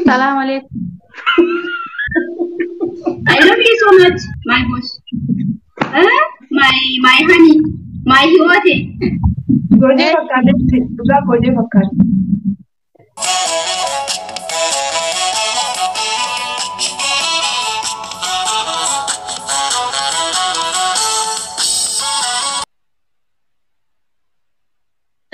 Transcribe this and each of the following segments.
Salaam alaikum. I love you so much, my boss. My honey, my hiwote. Goojee fakkaate, dhugaa goojee fakkaate.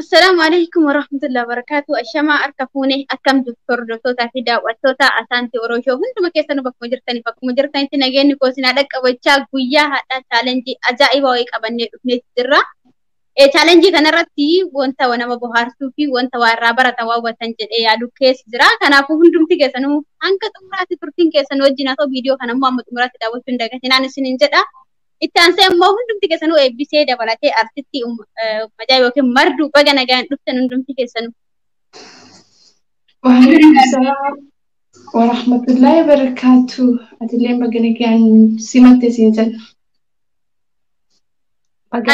Assalaamu alaikum warahmatullahi wabarakatuh. Ashamaa harka fuune, akkam jirtu hordoftootaa fi daawwattoota Asaantii Oroshoo hunduma keessanuu bakkuma jirtanii bakkuma jirtanitti nageenyi koo isin dhaqqabachaa guyyaa har'aa chaalenjii ajaa'ibaa wayii qabannee dhufnee jirra. Chaalenjii kanarratti wanta nama bohaarsuu fi wanta waa irraa baratan waa hubatan jedhee yaadu keessa jira. Kanaafuu hundumti keessanuu hanga xumuraatti turtiin keessan wajjin haa ta'u, viidiyoo kana immoo amma xumuraatti daawwachuu hin dagatinaan isiniin jedha. Itti aansee immoo hundumti keessanuu eebbisee dabalatee artistii Majaa yookiin Marduu baga nagaan dhuftan hundumti keessanuu. Waalaikum salaam wa rahmatullahi wa barakaatuh. Atillee baga nagaan simatte siin jenna.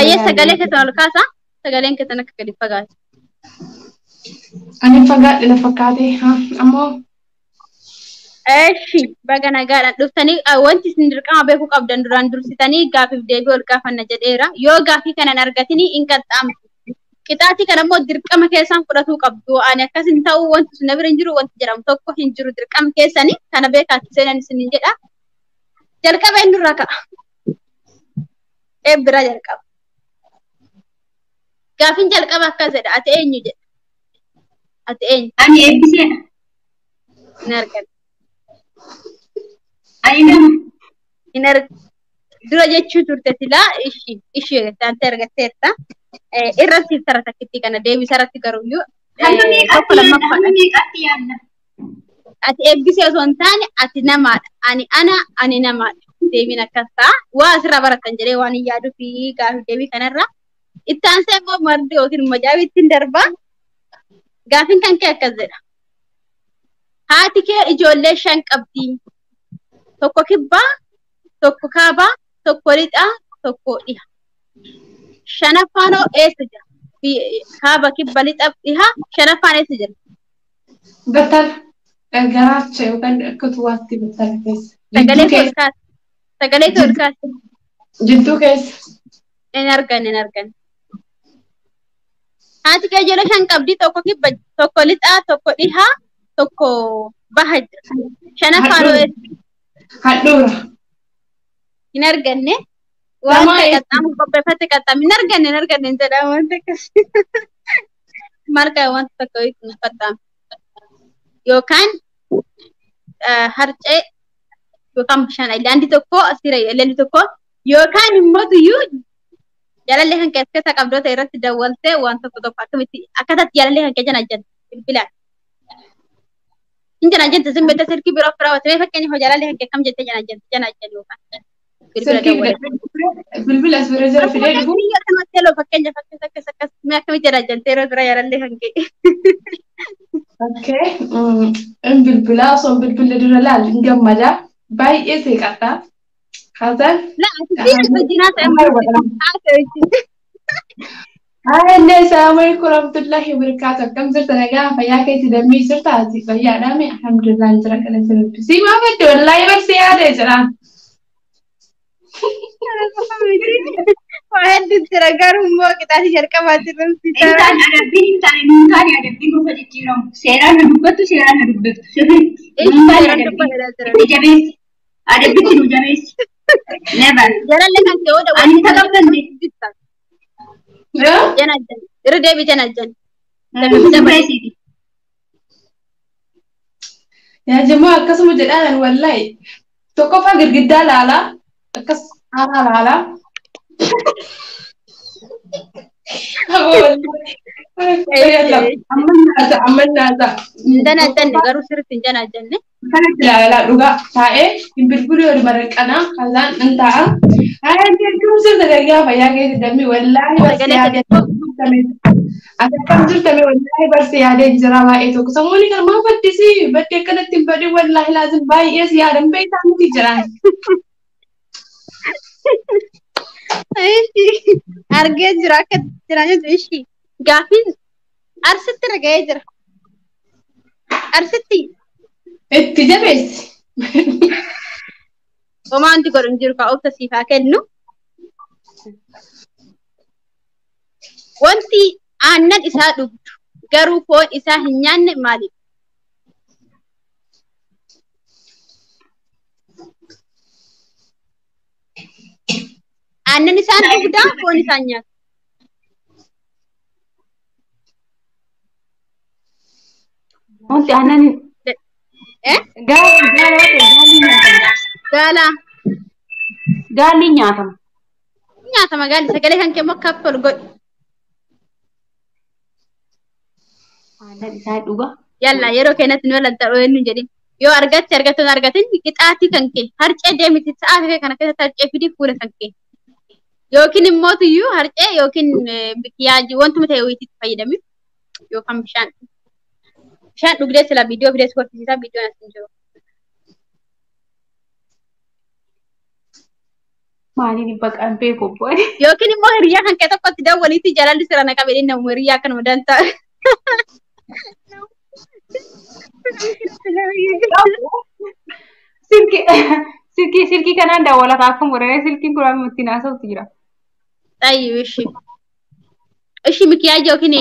Ayyee, sagalee keessan ol kaasa. Sagaleen keessan akka gadi fagaatu. Ani fagaadhe na fakkaate ammoo. Eeshi, baga nagaadhaan dhuftanii. Wanti isin dirqama beekuu qabdan, duraan dursitanii gaafiif deebii ol gaafanna jedheera. Yoo gaafii kana hin argatini hin qaxxaamtu. Qixaatii kana immoo dirqama keessan fudhatuu qabdu. Ani akkas hin ta'u, wanti sun na bira hin jiru, wanti jedhamu tokko hin jiru, dirqama keessanii kana beekaatti seenan isiniin jedha. Jalqaba eenyurraa ka'a? Eebbiraa jalqaba. Gaafiin jalqaba akkas jedha. Ati eenyu jedha. Ati eenyu? Ani eebbiseedha. Hin arganne. Ani nama. Hin arganne. Dura jechuu turte silaa ishii ishii ante argatteerta. Irratti tara takkitti kana deebisa irratti garuuyyuu Hamma tokko meeqatti yaadda? lammaffaadha. Hamma meeqatti yaadda? Ati eebbisee osoo hin taane ati namaadha. Ani ana, ani namaadha. Deebiin akkas ta'a. Waa asirraa baratan jedhee waan hin yaaduu fi gaafii deebii kanarra. Itti aansee immoo Mardi yookiin Majaabiitti hin darbaa. Gaafiin kan kee akkas jedha. Haati kee ijoollee shan qabdi. Tokko kibbaa, tokko kaabaa, tokko lixaa, tokko dhiha. Shanaffaan hoo eessa jira? Kaaba, kibba, lixa, dhiha, shanaffaan eessa jira? Battala garaacha yookaan akka tuwaatti battala keessa. Sagalee Jidduu ol keessa. kaase. Sagalee ol kaase. Jidduu keessa. Hin arganne, hin arganne. Haati kee ijoollee shan qabdi. Tokko kibba, tokko lixaa, tokko dhihaa, tokko baha jira. Shanaffaan hoo eessa? Handhuura. Hin arganne. Wanta Lamaa eessa? qaxxaamu qopheeffate qaxxaamu hin arganne, hin arganne hin jedhamu wanta akkasii. Maal qaba wanta tokko hin qaxxaamu. Yookaan harcee yookaan bishaan ayilaandii tokko asirra ayilaandii tokko yookaan immoo tuyyuu jaalallee kan keessa qabdoota irratti dawwaltee waan tokko tokko akkamitti akkatatti jaalallee kan kee jana jenna bilbilaan. Hin jana jette sin beekta silkii biroo of raawwatee, fakkeenyaaf jaalallee kan kee akkam jettee jana jette jana jennu yookaan bilbila Silkii dawwalee. fidadhee bilbila as bira jira fidee dhufu. Akkanumatti yeroo fakkeenyaaf akkas akkas akkas mee akkamitti jana jettee yeroo dura jaalallee kan kee. Okay. In bilbilaa osoo hin bilbille dura laal hin gammadaa. Baay'ee seeqadha. Haasaan. La ati fi wajjinaa ta'e haasa'e wajjin. Haayillee, salaamu alaikum warahmatullahi wabarakatuh. Akkam jirta, nagaa fayyaa keetti dammii jirta, ati fayyaadhaa mi? Alhamdulillah jira, kana jiru. Si maa fedde, wallaahi barsi yaadee jira. Waa hedduu jira, garuu immoo qixaatii jalqabaatti irratti Hin taane adabbiin, hin taane, hin taane adabbiin nuuf jijjiiramu. Seeraan na dubbattu, seeraan na dubbattu. Sirriitti. Hin taane Seeraan adabbiin. dubbata jira. Itti jabeessi. Adabbitti nu jabeessi. Never. Jaalallee kan kee hoo Ani taqabbalte. Jana jan. Irra deebi jana jan. Sirreessiiti. Yaa jamaa, akkasuma jedhaan wallaahi. Tokkoffaa girgiddaa laalaa, akkas haaraa laalaa. Aboo wallaahi. Amma naasa, amma naasa. Hin jana janne garuu sirriitti hin jana janne. Kanatti ilaalaa dhugaa taa'ee hin bilbiluu yoo maraqanaa kaasaan hin taa'a. Haaya, akkam jirta, nagaa fayyaa keetti dammii, wallaahi barsi Sagalee yaadee ati akkam jirtame, wallaahi barsi yaadee jira baay'ee tokko. Sammuun kan maa baddisi baddee akkanatti hin badin, wallaahi laazim baay'ee si yaadan beektaa miti jiraan. Argee jira akka jiran jettu ishii. Gaafiin arsitti raga'ee jira. Arsitti Itti jabeessi. Homaa wanti godhu hin jiru kaa obsa siif haa kennu. Wanti aannan isaa dhugdu garuu foon isaa hin nyaanne maalidha? Aannan isaan dhugdaa foon isaan nyaatu. Wanti aannan Eh? gaala gaala gaalli nyaatama. Gaala Gaalli nyaatama. nyaatama gaalli sagalee kan kee immoo kaffal godhi. Aannan isaa dhuga. Yalla yeroo keenyatti nu walan ta'uu eenyu jedhin. Yoo argatte argatte hin argatin qixaatii kan kee harcee deemiti sa'aa kee kana keessatti harcee fidii fuula kan kee. Yookiin immoo tuyyuu harcee yookiin bikiyaajii wantuma ta'e wayiitti fayyadami yookaan bishaan. Bishaan dhugdee sila viidiyoo fidees kolfisiisaa viidiyoon as hin jiru. Maaliin baqaan beeku obbo? Yookiin immoo hiriyaa kan kee tokkotti dawwaliitti jaalalli sira na qabe inni nama hiriyaa akkanuma dantaa. Silkii silkii silkii kanaan dawwalataa akkuma godhanii silkiin kun amma ittiin haasa'utti jira. Xayyuu ishi. Ishi mikiyaajii yookiin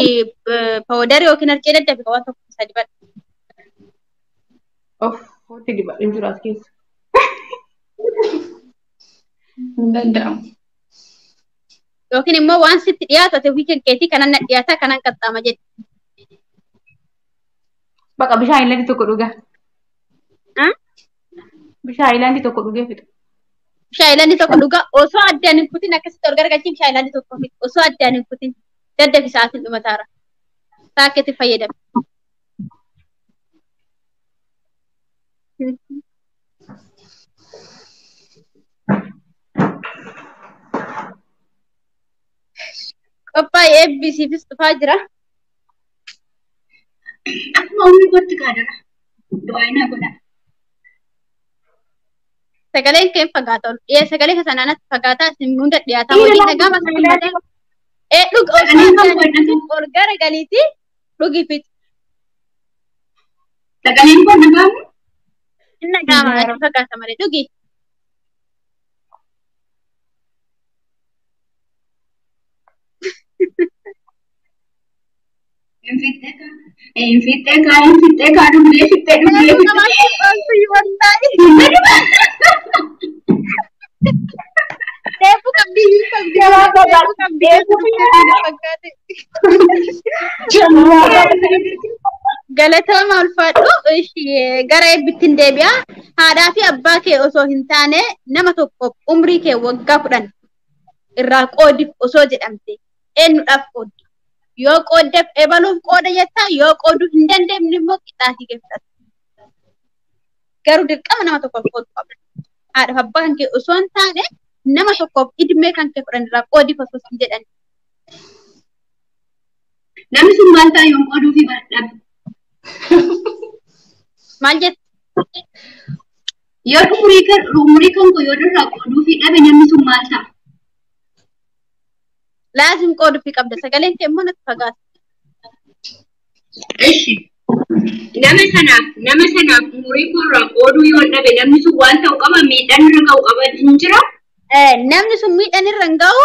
paawudarii yookiin harcee daddabe waan tokko sadi badha. Of wanti dibadhu hin jiru as keessa. Hin danda'amu. Yookiin immoo waan sitti dhiyaatu ati ofii keetii kanan na dhiyaata kanan qaxxaama jedhi. Baqa bishaan ayilaandii tokko dhuga. Ah? Bishaan ayilaandii tokko dhugee fixa. Bishaan ayilaandii tokko dhuga osoo addaan hin kutin akkasitti ol garagalchii bishaan ayilaandii tokko fixi osoo addaan hin kutin daddabi sa'aatiin dhumataara. Sa'a fayyadame. Qophaa'ee eebbisiifis dhufaa jira. Akkuma humni kootti kaadara. Du'aa inaa godha. Sagaleen kee fagaata ol dhi'ee sagalee keessan anatti fagaataa isin hunda dhiyaataa waliin dhagama malee. Ee dhug osoo Sagaleen kan addaan hin godhatu. kutin ol garagaliiti dhugi fixi. Sagaleen kun nagaamu. Inni dhagama achi fagaata malee dhugi. Hin fixxee kaa. Hin fixxee kaa hin fixxee kaa dhugdee fixxee dhugdee fixxee. Deefu qabdi hin qabdi. Deefu qabdi fakkaate. Galatooma ulfaadhu ishee gara eebbitti hin deebi'a. Haadhaa fi abbaa kee osoo hin taane nama tokkoof umrii kee waggaa 10 irraa qoodiif osoo jedhamte eenyudhaaf qooddi? Yoo qooddeef ebaluuf qooda jettaa yoo qooduu hin dandeenye immoo qixaatii kee fudhatta. Garuu dirqama nama tokkoof qooduu qabda. Haadhaaf abbaa kan kee osoo hin taane nama tokkoof idmee kan kee 10 irraa qoodiif osoo hin jedhan. Namni sun maal ta'a yoon qooduu fi dhabe? Maal jette? Yoo umurii kan koo yoo irraa qooduu fi dhabe namni sun maal ta'a? Laazim qooduu fi qabda. Sagaleen kee immoo natti fagaata. Ishi. Nama sanaaf umurii koo irraa qooduu yoo dhabe namni sun waan ta'u qaba miidhaan irra ga'u qaba hin jira? Namni sun miidhaan irra hin ga'u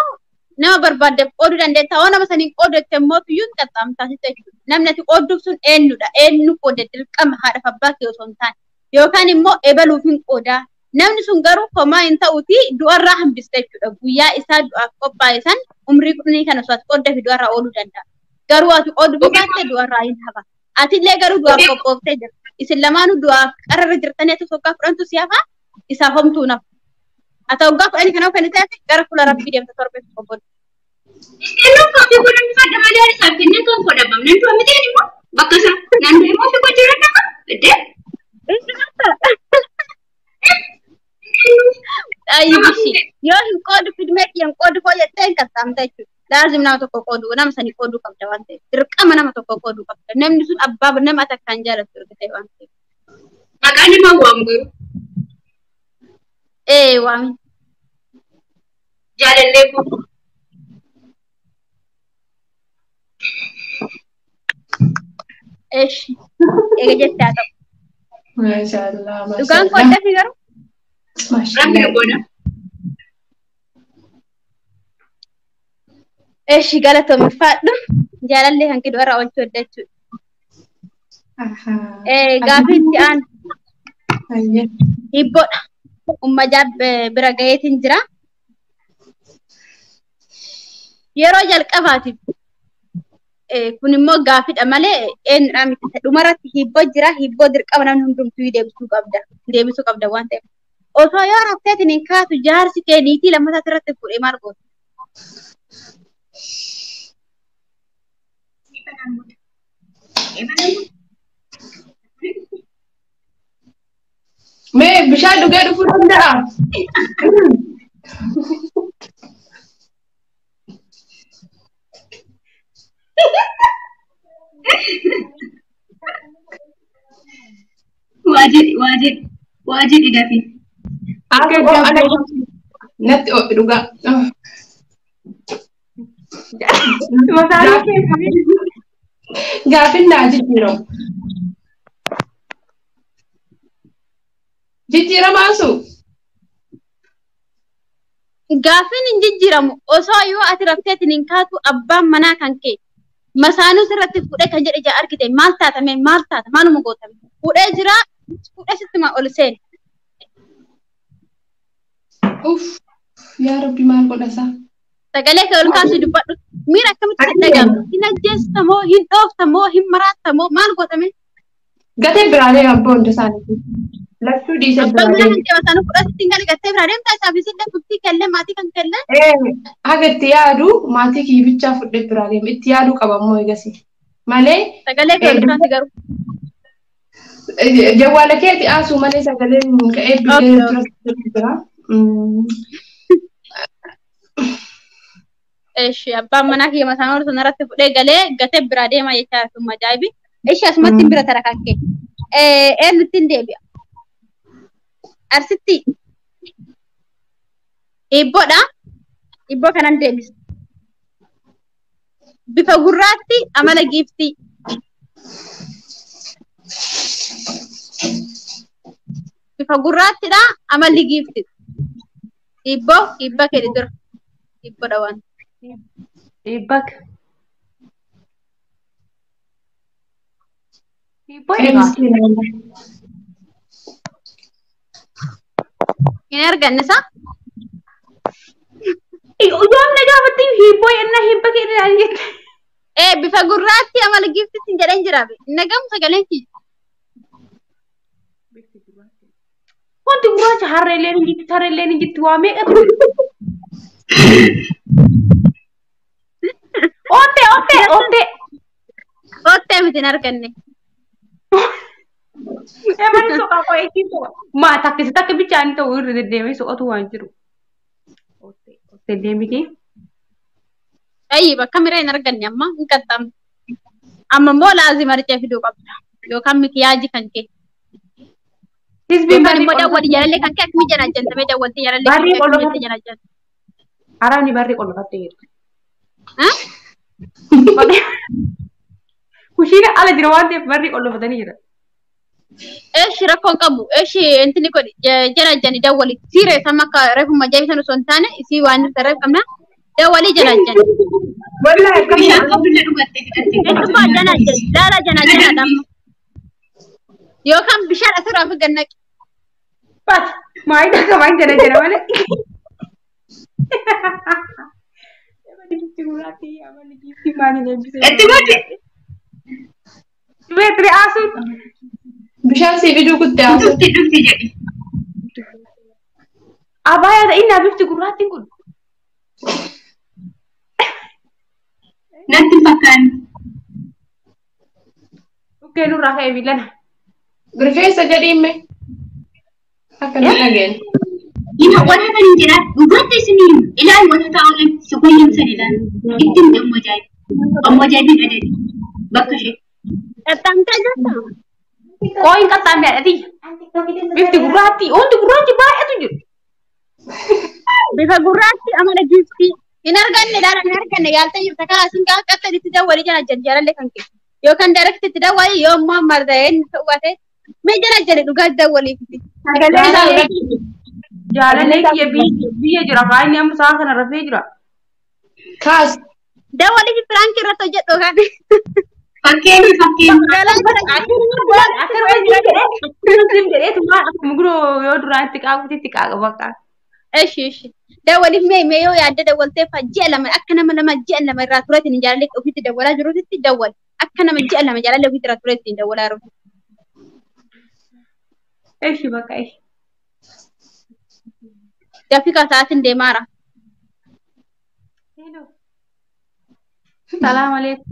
nama barbaaddeef qooduu dandeetta. Hoo nama saniin qoodette immoo tuyyuu hin qaxxaamtaa jechuudha. Namni ati qoodduuf sun eenyudha? Eenyu qoode dirqama haadhaaf abbaa kee osoo hin taane. Yookaan immoo ebaluuf hin qoodaa. Namni sun garuu homaa hin ta'uuti du'arraa hambista jechuudha. Guyyaa isaa du'aaf qophaa'e san umrii 10 kana osoo ati qooddeef du'arraa ooluu danda'a. Garuu ati qooduu baatte du'arraa hin hafa. Atillee garuu du'aaf qophooftee jirta. Isin lamaanuu du'aaf qararra jirtanii ati waggaa 10tu si hafa isaaf homtuu nafu. Ati waggaa 10 kana kan ta'e gara fuula rabbii deemta torbee tokko booda. Inni ofii godhan fadha malee isaaf kennee kan godhamam. Nan du'a miti immoo bakka isaa nan du'a immoo ofii gochuu danda'a. Iddee. Ayyuushi yoo hin qoodu fidmee kiyya hin qoodu koo jettee hin qaxxaamta jechuudha. Laazim nama tokko qoodu nama sanii qooduu qabda waan ta'eef dirqama nama tokko qooduu qabda. Namni sun abbaa nama ati akkaan jaalattu erga ta'e waan ta'eef. Maqaan nama waamu garuu. Ee waami. Jaalallee koo. Eeshi eega jettee haa ta'u. Maashaallah. Dhugaan koo adda garuu. Rabbi godha. Eshi galatoomfaadhu. Jaalallee kan kiduu irraa oolchuu adda jechuudha. Gaaffii itti aanu. Hibboodha. Ummajaa bira gaheetiin jira. Yeroo jalqabaatiif kun immoo gaaffiidha malee eenyudha miti. Dhumarratti hibboo jira. Hibboo dirqama namni hundumtuu deebisuu qabda. Deebisuu qabda waan ta'eef. Osoo yoo rafteetiin hin kaatu jaarsi kee niitii lammataa irratti fuudhee maal goota? Mee bishaan dhugee dhufuu danda'a? Waa jedhi dafi. Natti ofi dhugaa. Gaafin naa jijjiiramu. Jijjiiramaa su? Gaafin hin jijjiiramu. Osoo yoo ati rafteetiin hin kaatu abbaan manaa kan kee masaanuu sirratti fuudhee kan jedhe ija argite maal taatame maal taata maaluma gootame fuudhee jira fuudhee sitti ol seene. Uff yaa Rabbi maal godhasaa? Sagalee kee ol kaasuu dubbadhu. Miira akkamitti si dhaga'ama? Hin ajjeestamoo hin dhooftamoo hin maraattamoo maal gootame? Gatee biraalee abbaa hunda isaaniiti. Lachuu dhiisee Abbaan manaa biraalee. kan kee masaanuu fuudhee sitti hin galee gattee biraa deemtaa isaaf isillee bultii kellee maatii kan kellee. Haga itti yaadu maatii kiyya bichaa fudhee biraa deema. Itti yaaduu qaba immoo eegasi. Malee Sagalee kee ol kaasi garuu. Jawwaala keeti haasuu malee sagaleen ka'ee bilee dura jira. Eshi abbaan manaa kiyya masaanuu sanarratti fuudhee galee gatee biraa deema jechaa sun ajaa'ibi. Eshi asumatti bira tara kan kee. Eenyutti hin deebi'a? Arsitti. Hibboodha. Hibboo kanan deebisa. Bifa gurraatti amala giiftii. Bifa gurraattidha amalli giiftii. Hibboo hibba kee dura. Hibboodha waan. Dhiibbak. Hibboo egaa. Hin arganne isaa? Yoom na gaafatte hibboo ennaa hibba kee ilaali jette. Bifa gurraatti amala giiftii jedheen jira. Nagamu sagaleen kiyya. Wanti gurraacha harreelleen hin jirti harreelleen hin jirti waa meeqatu jira. Ottee ottee ottee. Ottee miti hin arganne. Emani soqaa qo'ee ittiin soqa. Maa takkisi takka bichaan ta'u irra deddeemee soqatu waan jiru. Ottee ottee deemiti. Ayyi bakka miraa hin arganne amma hin qaxxaamne. Amma immoo laazima harcee fiduu qabda. Yookaan mikiyaaji kan kee. Hizbiin Yookaan barrii immoo dawwali jaalallee kan kee akkamii janaajjantamee dawwaltee jaalallee kan Barrii kee akkamii qollofa. jettee janaajjanta. Araabni barrii qollofattee jirti. Kushiina ala jira waan ta'eef barrii qollofatanii jira. Eshi rakkoon qabu. Eshi intini godhi janaajjani dawwali. Siiree sama akka reefuma jabisan osoo hin taane isii waan nuti reef qabna. Dawwalii janaajjani. Wallahi akkam Bishaan qabdullee dhugattee fixattee. Eenyummaa janaajjani. Laala janaajjanaadha amma. Yookaan bishaan asirraa fi gannaqi. Bat maayidaa qabaan jala jala malee. Itti godhi. Beetri asuun. Bishaan sii fiduu kutte haasuu. Dhufti dhufti jedhi. Abaayaa ta'inaa bifti gurraattiin kun. Natti hin fakkaanne. Dhukkee nurraa ka'e miilana. Rifeensa jedhiimme. Akka nu dhageenye. Hima wanta kan hin jedhaa dhugaatti isin himu. Ilaal wanta taa'uun si goyyamsan ilaal. Itti himte ammoo ajaa'iba. Ammoo ajaa'ibiin ajaa'ib. Bakka ishee. Qaxxaamtee jirta? Qooyin qaxxaamne haadhatii. Bifti gurraattii wanti gurraachi baay'eetu jiru. Bifa gurraatti amala giiftii. Hin arganne laala hin arganne yaaltee jirta karaa isin gaafa qaxxan itti dawwalii janaajjan jaalallee kan kee. Yookaan direct itti dawwalii yoo immoo amma ta'e inni ta'uu baate Mee jala jedhe dhugaa dawwaliif. Sagalee isaa argachuu. Jaalallee kiyya biyya jira. Baay'inni amma sa'a kana rafee jira. Kaas. Dawwaliif piraankii irratti hojjedhu kan. Fakkeenyi fakkeenyi. Akkanuma jedheetu maal akkuma guroo yoo duraan itti qaaqutti itti qaaqa bakka. Eshi eshi. Dawwaliif mee mee yoo yaadda dawwaltee fa ji'a 2 akka nama 2 ji'a 2 irraa tureetiin jaalallee ofiitti dawwalaa jirutti dawwal. Akka nama ji'a 2 jaalallee ofiitti irraa tureetiin dawwalaa jiru. Eshi bakka eshi. Dafii sa'aatiin deemaara. Salaam alaikum.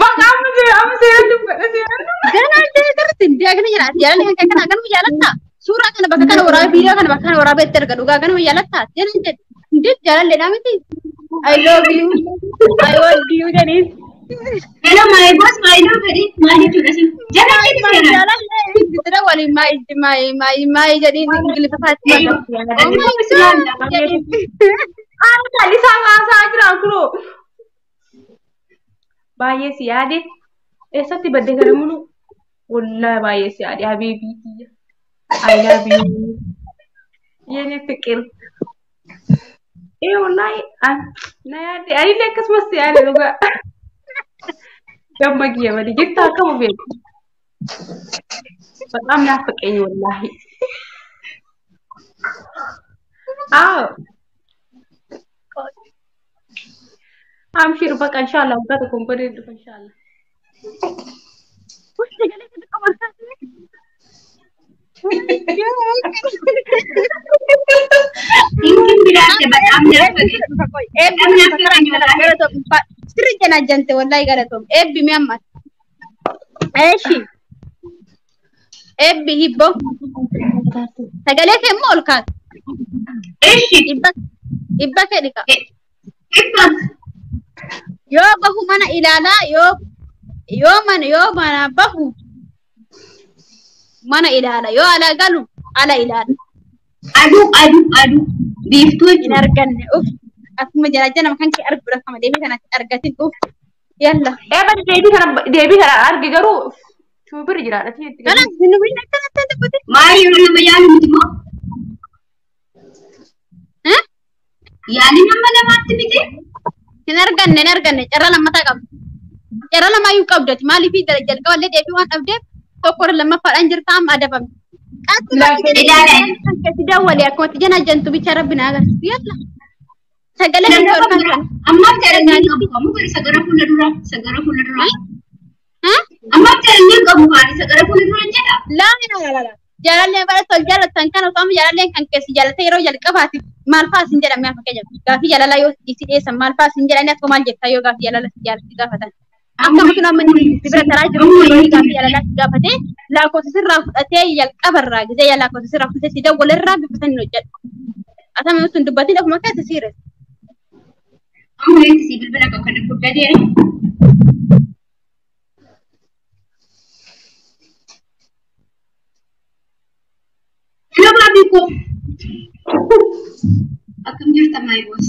Bakka amma seera dubbadha seera. Ganaa jirti deegni jira jaalallee kan kana kanuma jaalattaa suuraa kana bakka kana waraabee viidiyoo kana bakka kana waraabee itti erga dhugaa kanuma jaalattaa jedhan jedhe indeet jaalalleedhaa miti. I love you. I want you jedhaniin. Hello my boss my love jedhi maal jechuudha sin. Jala jedhi seera. Jaalallee itti waliin my my my my jedhiin ingiliffa faatti. Oh my God jedhiin. Haala callisaa haasaa jira kunoo. Baay'ee si yaade eessatti badde kana mulu wallahi baay'ee si yaade habiibii kiyya. I love you. Yene fikir. Wallahi na yaade anillee akkasumas si yaade dhugaa. Damma kiyya malee jirta akkama beeku. በጣም ናፈቀኝ ወላሂ። አዎ አምሽር በቃ ኢንሻአላህ ወጋ tokkoon badee dhufa ኢንሻአላህ። Hinkin biraate በጣም ናፈቀኝ. በጣም ናፈቀኝ ወላሂ. Sirri janajjante wallahi galatoom eebbi mi ammas. Eeshi eebbi hibboo sagalee kee immoo ol kaasu. Eshi. Dhibba kee dhiqa. Dhibba. Yoo bahu mana ilaalaa yoo yoo mana yoo mana bahu mana ilaala yoo ala galu ala ilaala. Aduu aduu aduu biiftuu Hin jechuudha. arganne uf akkuma janajjana kan kee arguudha kama deebii kanatti argatin uf yalla. Eebba deebii kana arge garuu shuubirri jiraadha. Kana nubiin akkanatti dubbate. Maal yeroo nama yaalu miti moo? Yaali nama lamaatti miti? Hin arganne hin arganne carraa lammataa qabdu. Carraa lamaayyuu qabdati maaliif jalqaballee deebii waan dhabdeef tokko lammaffaadhaan jirta amma adabamte. Ilaala. Kan keessi dawwalee akkuma itti janajjantu bicha rabbi na agarsiisu yalla. Sagalee kan ol kaasan. Ammaaf jaalanneen qabu kamu isa gara fuula duraa isa gara fuula duraa. Ammaaf jaalanneen qabu kaan isa gara fuula duraa jedha. Laa laa laa laa. Jaalallee bara tol jaalattan kan osoo amma jaalalleen kan keessi jaalate yeroo jalqabaati maal fa'aa sin jedhamee fakkeenyaaf gaafii jaalalaa yoo si dhiyeessan maal fa'aa sin jedhanii akkuma maal jettaa yoo gaafii jaalalaa si jaalatti gaafatan. Akkamitti namni si bira taraa jiru yeroo gaafii jaalalaa si gaafate lakkoofsa sirraa fudhatee jalqabarraa gisee lakkoofsa sirraa fudhatee si dawwalerraa bifa saniin hojjedhu. Atama nutti hin dubbatin ofuma keessa siire. Amma wanti si bilbila qabu kan guddateera. Hello baabii koo. Akkam jirta my boss?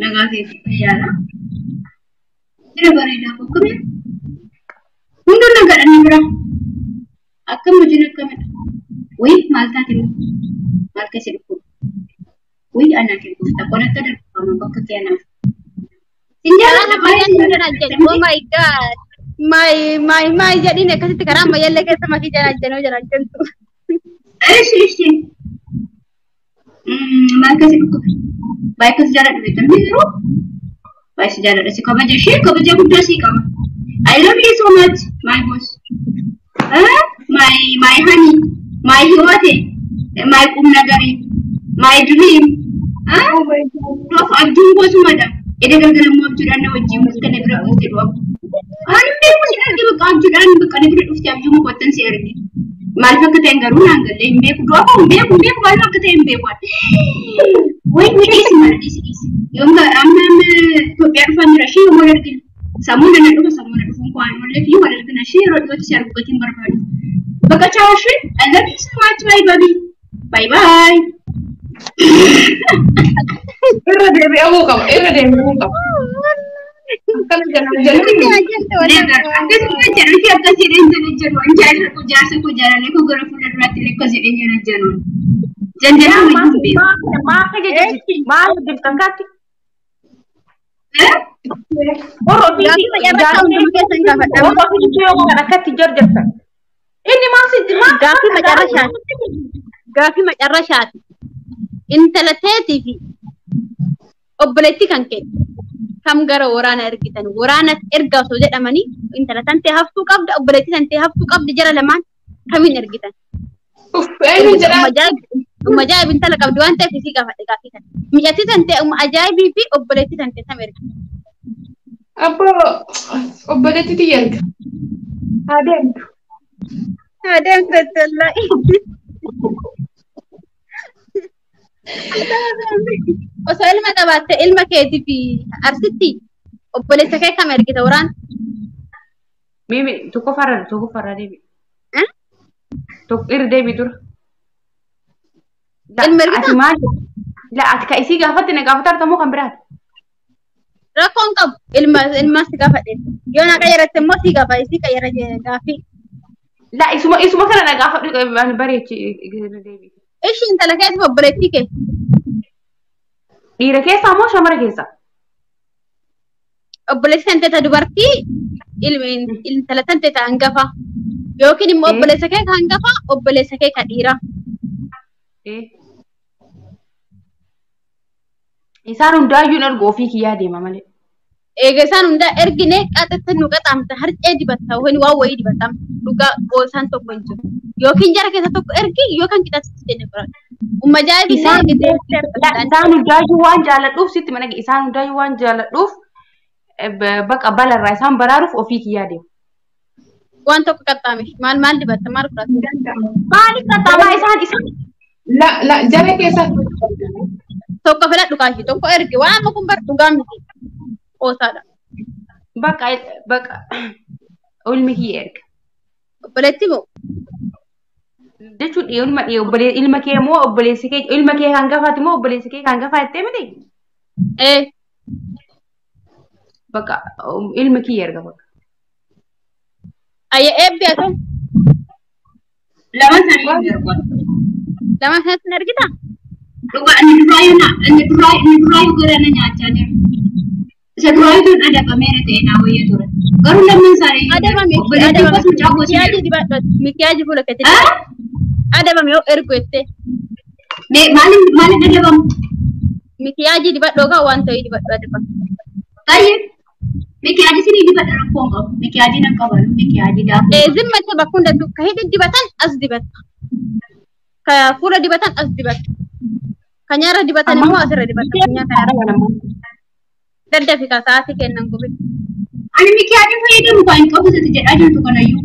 Nagaa keetti fayyaadha. Jira bareedaa koo akkamii? Hunduu nagaadha ni bira. Akkam hojiin akkamidha? Wayi maal taate moo? Maal keessa dhukkuba? Wayi anaa kee gooftaa qola akka darbama bakka kee anaaf. Sin jaalladha baay'ee sin jaalladha. Oh my God. My my my jedhiin akkasitti karaa ammayyaallee keessa makii janajjanoo janajjantu. Eshi eshi. Maal keessa dhukkuba? Baay'ee keessa jaalladha beektamni yeroo baay'ee si jaalladha si kabaja ishee kabaja guddaa si qaba. I love you so much my boss. My my honey, my hiwote, my kum nagari, my dream. Dhuaf abjuun gosumadha. Edda galgalammoo abjuudhaan na wajjin bultee na bira dhufte dhuaf. Ani beeku sin arge bakka abjuudhaan bakka na bira dhufte abjuu mukoottan si arge. Maaliif akka ta'e garuu naan galle hin beeku du'a koo hin beeku hin beeku maaliif akka ta'e hin beeku. Wayi wayi dhiisi mara dhiisi dhiisi. Yoom amma amma Itoophiyaa dhufaan jira ishee yoom wal argina. Sammuun na dhufa sammuun na dhufuun koo waan oolleef wal argina ishee yeroo dhiyootti si arguu gatiin barbaadu. Bakka ciao ishee I love you so much bye baby. Bye bye. Irra deebi'amuu qaba. Irra deebi'amuu qaba. Akkana jalaan jalaan. Never. Akkasuma jedhu ishee akkas jedhee hin jedhu. An jaarsa koo jaarsa koo jaalallee koo gara fuula duraatti illee akkas jedhee hin jedhu. Janjanaa wajjin beeku. Maal jajjabsiisti? Maal hojjetan kaatti? Eh? Warra ofii Gaaffii macarrashaa hunduma keessan gaafadha. Warra ofii yoo kan akkatti jarjarsan. Inni maal sitti maal? Gaaffii macarrashaati. Gaaffii macarrashaati. Intala teetii fi obboleettii kan kee kam gara waraana ergitan? Waraana ergaa osoo jedhamanii intala tantee haftuu qabda, obboleettii tantee haftuu qabda jara lamaan kamiin ergitan? Uff eenyu jedhaa? Umma ajaa'ib intala qabdi waan ta'eef isii gaafadhe gaaffii kana. Mucattii tantee umma ajaa'ibii fi obboleettii tantee tam ergitan? Abboo obboleettii tiyya erga. Haa deemtu. Haa deemtu wallaahi. Osoo ilma qabaatte ilma keetii fi arsitti obboleessa kee kam ergita waraana? Mimi tokkoffaarra tokkoffaarra deebi. Tokko irra deebi dura. Ilma ergita? Ati maal? La ati ka isii gaafatte na gaafatarta moo kan biraati? Rakkoon qabu ilma ilma si gaafadhe. Yoo na qayyaratte immoo si gaafa isii qayyara gaaffii. La isuma isuma kana na gaafadhu ani bareechi irra deebi. Ishi intala keetiif obboleettii kee. Dhiira keessaa moo shamara keessaa? Obboleettii tantee ta dubartii ilma intala tantee ta hangafa. Yookiin immoo obboleessa kee ka hangafa obboleessa kee ka dhiira. Isaan hundaayyuu hin ergu ofii kiyyaa deema malee. Eega isaan hundaa ergine qaxatti nu qaxaamta harcee dibatta wani waan wayii dibatam dhugaa qoosaan tokko hin jiru. Yookiin jara keessa tokko ergi yookaan qixaatti jenne fudhadhu. Umma ajaa'ibi Isaan isaan hundaayyuu waan jaalladhuuf sitti mana isaan hundaayyuu waan jaalladhuuf baqa balarraa isaan baraaruuf ofii kiyyaa deema. Waan tokko qaxxaame maal maal dibatta maal fudhatta? Maaliif qaxxaamaa isaan isaan La la jara keessaa Tokko filadhu kaashii tokko ergi waan amma kun bar dhugaa miti qoosaadha. Baqa baqa ilmi kiyya erga. Obboleetti moo? Jechuun ilma obbolee ilma kee moo obboleessi kee ilma kee hangafaati moo obboleessi kee hangafaa jettee miti? Ee. Baqa ilmi kiyya erga baqa. Ayya eebbi haa ta'u. Lama isaanii hin ergu. Lama sanatti hin argitaa? Dhugaa inni duraayyuu na inni duraayyuu inni duraayyuu gara na nyaachaa jira. Isa duraayyuu tun adabameera ta'e naa wayya ture. Garuu lamman isaanii iyyuu Adabame obboleettiin adabame koos mucaa koos hin mikiyaaji ergu. dibadhu mikiyaaji fuula keetti Ah? dibadhu. Adabame yoo ergu jettee Mee maaliin maaliin adabamu? mikiyaaji dibadhu yookaan waan ta'ee dibadhu adabame. Baay'ee. Mikiyaajii sinii dibadha rakkoon qabu. Mikiyaajii nan qaban mikiyaajii daakuu Ee qabu. zimmatte bakka hundattuu ka hidhi dibatan as dibatta. Ka fuula dibatan as dibatta. Ka nyaara dibatan Amma immoo asirra dibatta. Funyaan kana daddafi ka sa'aatii kennan gube. Ani mikiyaajii fayyadamu kan hin qabu isatti jedhaa jirtu kanayyuu.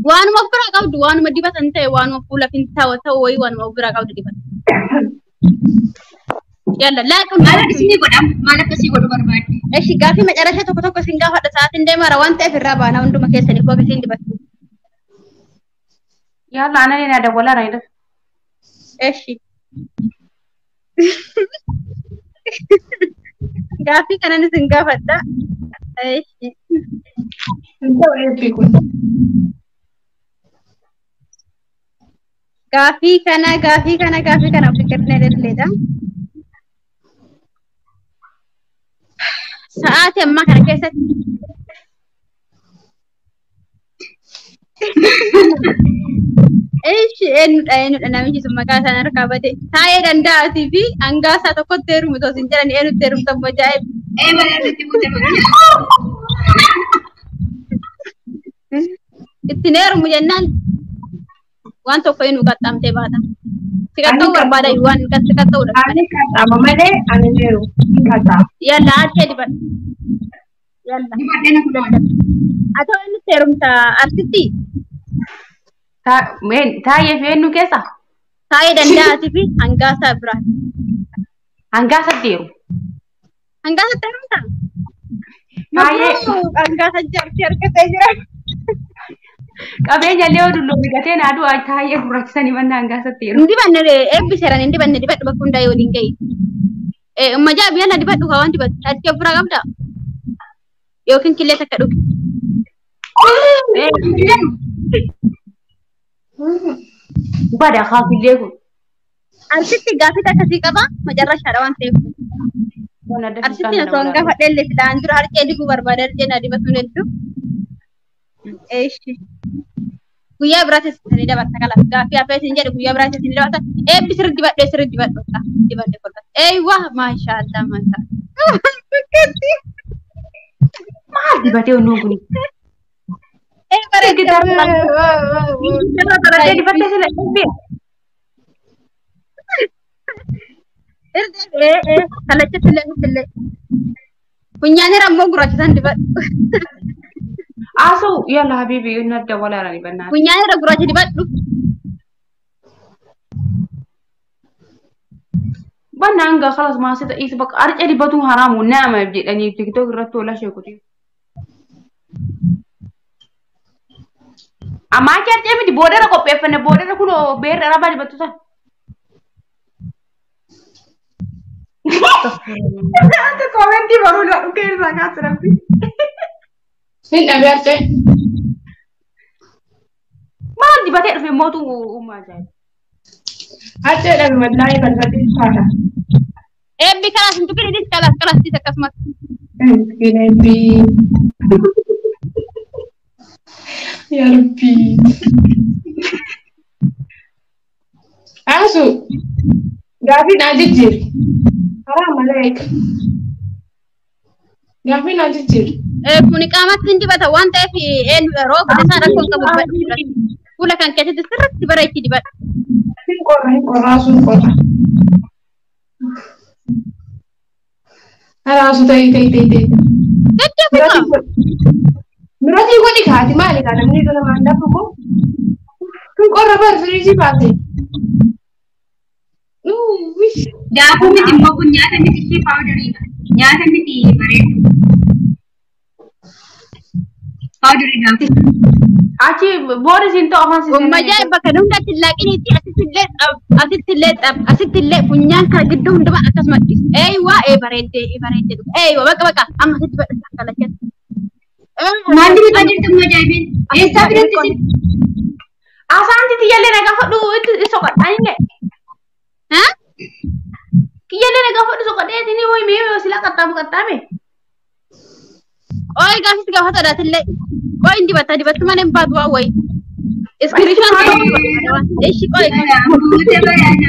Waanuma of biraa qabdu waanuma dibatan ta'e waanuma fuula fintaa'u ta'u wayii waanuma of biraa qabdu dibata. Yalla laaqum Maal akkasii godham? Maal akkasii godhu barbaadde? Eshi gaaffii macarasha tokko tokko isin gaafadha sa'aatiin deemaara waan ta'eef irraa baana hunduma keessanii koo isin dibattu. Yalla anani na dawwalaa raayida. Eshi gaaffii kanan isin gaafadha. Eshi hin ta'u eebbi kun. gaaffii kana gaaffii kana gaaffii kana of kennee lelleedha. Sa'aatii ammaa kana keessatti Eshi eenyudha eenyudha namichi sun maqaa isaan harkaa bade taa'ee danda'atii fi hangaasaa tokkotti heerumu osoo hin jedhan eenyutti heerumta immoo ajaa'ib. Ee malee irratti buute malee. Ittiin heerumu jennaan waan tokko inni qaxxaamtee baata. Si qaxxa'uu barbaada waan si qaxxa'uudha. Ani qaxxaama malee ani hin heerumu. Hin qaxxaama. Yalla harkee dibadhu. Yalla. Dibadhee na kudhaan. Haa ta'u inni heerumta arsitti Taa'ee fi eenyu keessa? taa'ee danda'atii fi hangaasaa biraa. Hangaasatti heeru. Hangaasatti heerumta? Taa'ee Mabruuk hangaasa jaartii argatee jira. qabeenya illee yoo dulloome gatee naa du'a taa'ee gurraachisanii manna hangaasatti heeru. Hin dibanne eebbi seeraan hin dibanne dibadhu bakka hundaa waliin gahi. Umma jaa biyya dibadhu kaa waan dibatu. Harkee ofirraa qabdaa? Yookiin killee takka dhugi. Bada kaa killee kun. Arsitti gaafii akkasii qaba macarrashaadha waan ta'eef. Arsitti osoo hin gaafadhe illee filaan dura harkee dibuu barbaada harkee na dibatuun hedduu. Eeshi. Guyyaa biraatis ni dabarta kala gaaffii hafee isin jedhe guyyaa biraatis ni dabarta. Eebbi sirri dibadhe sirri dibadhu dibadhe kolfa. Eeywa maashaallah maashaallah. Maal dibatee onnuun kun? Ee bareeda. Bareedee dibattee sila eebbi. Ee ee kalachatti illee nutti illee. Funyaanirra immoo gurraacha san dibadhu. Asuu yalla habibi nadda walaala ni bannaa. Funyaanirra gurraacha dibadhu. Banna hanga khalas maasita isa bakka arca dibatuun haraamu nama jedhanii tiktok irratti oola sheekuti. Ammaa achi arcee miti boodara qopheeffanne boodara kun beerri arabaa dibatu san. Ante koomentii baruu irraa dhukee irraa kaasa rabbi. Hin dhabe arcee. Maal dibatee dhufe mootu uumaa ajaa'iba. Arcee dhabe wallaahi balballi faadha. Eebbi kalaas hin tuqin idis kalaas kalaas dis akkasumas. Miskiin eebbi. Yaa Rabbi. Asu gaafii naa jijjiiri. Haraa malee. Gaafii naa jijjiiri. Kuni qaamatti hin dibata waan ta'eef rooba isaa rakkoo hin qabu dibadhu. Fuula kan keessatti sirriitti bareechi dibadhu. Hin qorra hin qorra asuu hin qorra. Haraa asuu ta'ii ta'ii ta'ii ta'ii. Daddafa. Miratii godhi kaati maali kaa namni irra namaan lafa koo. Hin qorra bar firiijii baate. Daakuu miti immoo kun nyaata miti ishee paawudariidha. Nyaata miti bareedu. Paawudarii daakuu. Achi booda siin ta'u afaan siin Umma jaa bakka hundatti laaqiniitti asitti illee xab asitti illee xab asitti illee funyaan kana gidduu hundumaa akkasuma dhis. Eeywa ee bareeddee ee bareeddee dhuga. Eeywa bakka bakka amma asitti badhasa kalachatti. Maal dibataa jirtu immoo ajaa'ibeen? Eessaa biratti isin? Asaanti tiyyallee nagaa fadhu itti soqadhaanillee. Ha? Kiyyallee nagaa fadhu soqadhee isin woy mee silaa qaxxaamu qaxxaame. Ooyi gaafis gaafata dhaatillee. Qoy hin dibata dibattu malee hin baatu waan wayi. Iskiriishaan ta'uu dibata. Eshi qoy.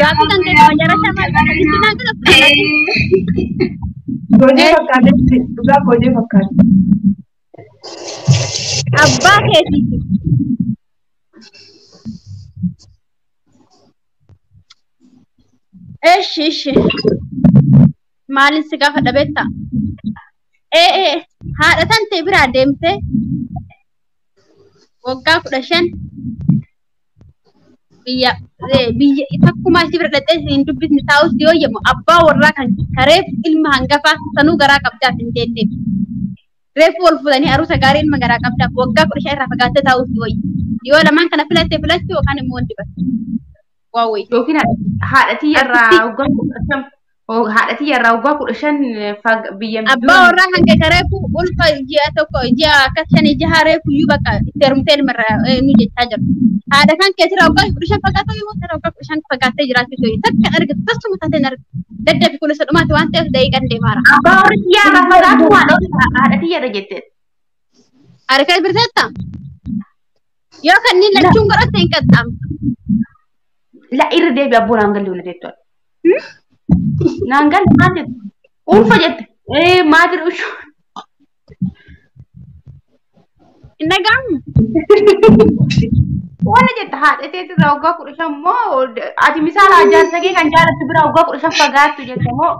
Gaafii kan ta'e macarrashaa maal asitti naan godhatu. Goojee fakkaate dhugaa goojee fakkaate. Abbaa keetiiti. Eshi eshi. Maalin si gaafa dhabeetta? Ee ee haadha tan ta'e biraa deemtee waggaa 15 biyya biyya takkumaa isii bira dhaqxee hin dubbisne taa'us yoo yemmu abbaa warraa kan kareef ilma hangafaa sanuu garaa qabdaaf hin deemneef. Reefu wal fuudhanii aruusa gaarii ilma garaa qabdaaf waggaa 15 irraa fagaattee taa'us yoo yoo lamaan kana filattee filachuu yookaan immoo hin dibatu. Waa wayii. Yookiin haadha tiyyarraa waggaa 15 haadha tiyyarraa waggaa 15 biyya Abbaa warraa kan kee reefu ulfa ji'a tokko ji'a akkas shanii ji'a reefu iyyuu bakka itti heerumtee ilma irraa nu jechaa jiru. Haadha kan keetirraa waggaa 15 fagaatoo yoo ta'u waggaa 15 fagaattee jiraachuu ta'e takka argatu tasuma taatee hin argatu. Daddabi kun isa dhumaati waan ta'eef daqiiqaan deemaara. Abbaa warra tiyyarraa fagaatu haadha tiyyarra jette. Harka birteetta? Yoo kanneen lachuun godhatte hin qaxxaamtu. La irra deebi abboo naan galle wala jettu. Naan galle maal jettu? Ulfa jette. Ee maa jedhu ushuu. Hin dhaga'amu? Wala jette haadha teetirraa waggaa 15 moo ati misaala jaarsa kee kan jaalattu biraa waggaa 15 fagaattu jette moo?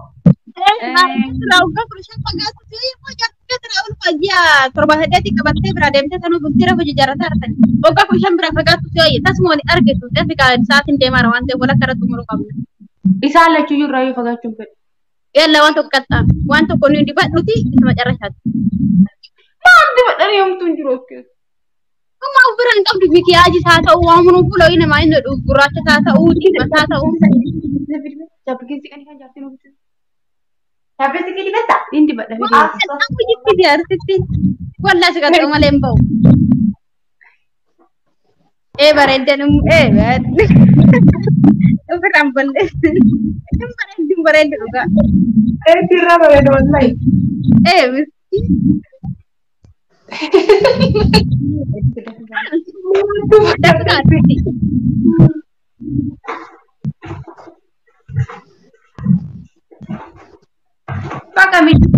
Irraa waggaa 15 fagaattu immoo jaarsa irraa ulfa ji'a 7 8 qabattee biraa deemtee sanuu bultii rafu ijaarrataa argatan. Waggaa 15 biraa fagaattu si wayya tasuma waliin argatu dafi sa'aatiin deemaara waan ta'eef walakka irratti xumuruu qabna. Isaan lachuu irraa yoo fagaachuun fedhe. Yalla waan tokko qaxxaame waan tokko nuyi dibadhuti isa macarrashaati. Maal dibadhanii homtuu hin jiru of keessa. Amma of bira hin qabdu mikiyaajis haa ta'u waan hunduu fuula wayii namaa inni godhu gurraachas haa ta'u diimaas haa ta'u. Jabbiin siqanii kan jaartiin ofiisu. Chapstick dibatta? Inni dibadha fidee. Amma jibbiti arsitti. Wallaa si qaxxoo malee hin ba'u. Ee bareeddan ee bareeddan. Ofirraan balleessi. Hin bareeddu hin bareeddu dhugaa. Eetti irraa bareeda wallahi. Ee miskiin. Dafqa arsitti. Bakka miti.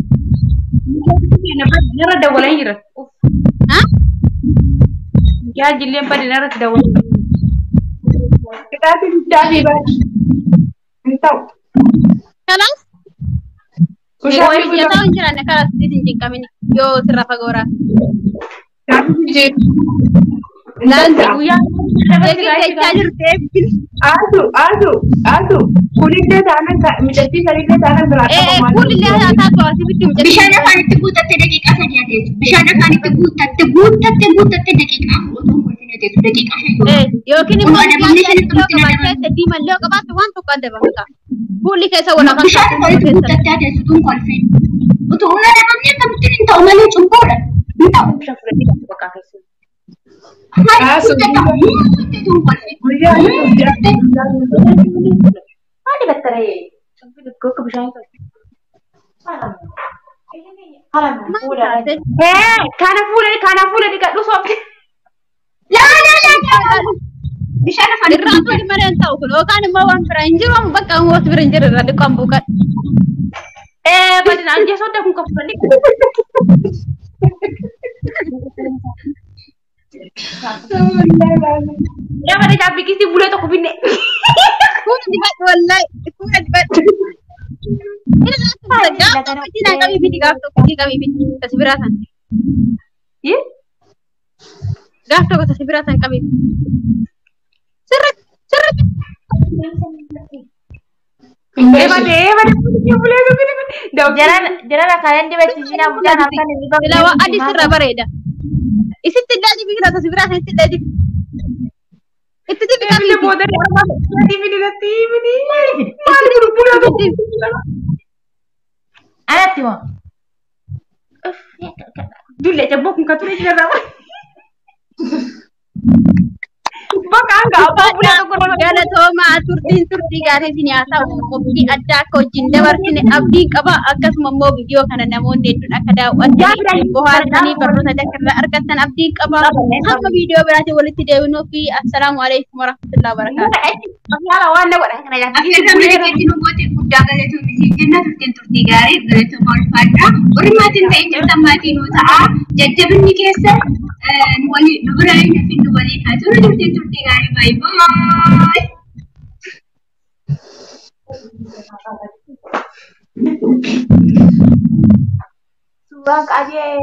Narra dawwalan jira. Ha? Yaa jilleen badi narratti dawwalan. Qixaatii guddaa fi baadhi. Hin ta'u. Kanaaf Kushaafi biyya ta'u hin jiraanne karaa sitti hin cinqamini yoo sirra fagooraa. Kushaafi Laanti Guyyaa eegin jechaa jirti eebbin. Aatu aatu aatu kunillee taanan micattii sanillee taanan biraa Ee qaba. kunillee haa taatu asitti mucattii. Bishaan afaanitti guuttattee daqiiqaa 3 ateessu. Bishaan afaanitti guuttattee guuttattee guuttattee daqiiqaa 4 otoo hin kolfin ateessu. Daqiiqaa 5 yoo. Ee yookiin Kun immoo adabamni bishaan sanitti yoo nutti qabaatte adabamne. diimallee yoo qabaatte waan tokko adabame ta'a. Fuulli keessa wal afaan Bishaan afaanitti guuttattee ateessu tun kolfin. Utuu hin adabamne akkamittiin hin ta'u malee cubbuudha. Hin ta'u. Bishaan fudhadhee bakka bakkaa keessa. Afaanitti guuttatta. Guuttattee tun kolfin. Guyyaa Maal dibatta ree? Akka bishaan Haala fuula. Ee kana fuula kana fuula dhiqadhu soofte. Laa laa laa laa. Bishaan afaanitti Irraan guuttatte. tuni malee hin ta'u kun yookaan immoo waan biraa hin jiru amma bakka waan bira hin jiru irraa dhiqan buuqadhu. Ee badina anjee sodda kun kan fudhadhe. Yaa bada chapstick bulee tokko binne. Fuula dibadhu wallahi fuula dibadhu. Gaaf tokko itti naa qabii fidi gaaf tokko itti qabii fidi tasi biraa san. Gaaf tokko tasi biraa san qabii fidi. Sirriitti sirriitti. Ee bada ee bada bulee tokko binne. Jalaan akkanaan dibachiisinaa mucaan halkan hin dhibamu. Silaa waa adii sirra bareeda. Isitti illee dibi jira tasi biraa san itti illee dibi. Itti dibi qabii Bile fidi. booda natti fidi natti fidi. Maali kun bulee tokko. Anatti moo? Dulle jabboo kun kan ture jira. Bakka hanga abbaa bulee tokko Galatoomaa turtiin turtii gaarii isin haa ta'u qophii addaa akka wajjin dabarsine abdiin qaba akkasuma immoo viidiyoo kana namoonni hedduun akka daawwatanii bohaartanii barnoota adda irraa argattan abdiin qaba hamma viidiyoo biraatiin walitti deebinuu fi assalaamu alaikum warahmatullahi wabarakaatuh. Waan na godhan kana jaatti. Affeerramni riqeetti nu goote guddaa galatoomii siin jenna turtiin turtii gaarii galatooma ulfaadha. Warri maatiin ta'in jirtan maatii nuu ta'a. Jajjabinni keessa nu waliin nu bira hin hafin nu waliin haa turu turtiin turtii gaarii baay'ee baay'ee. Suuraan qaajee.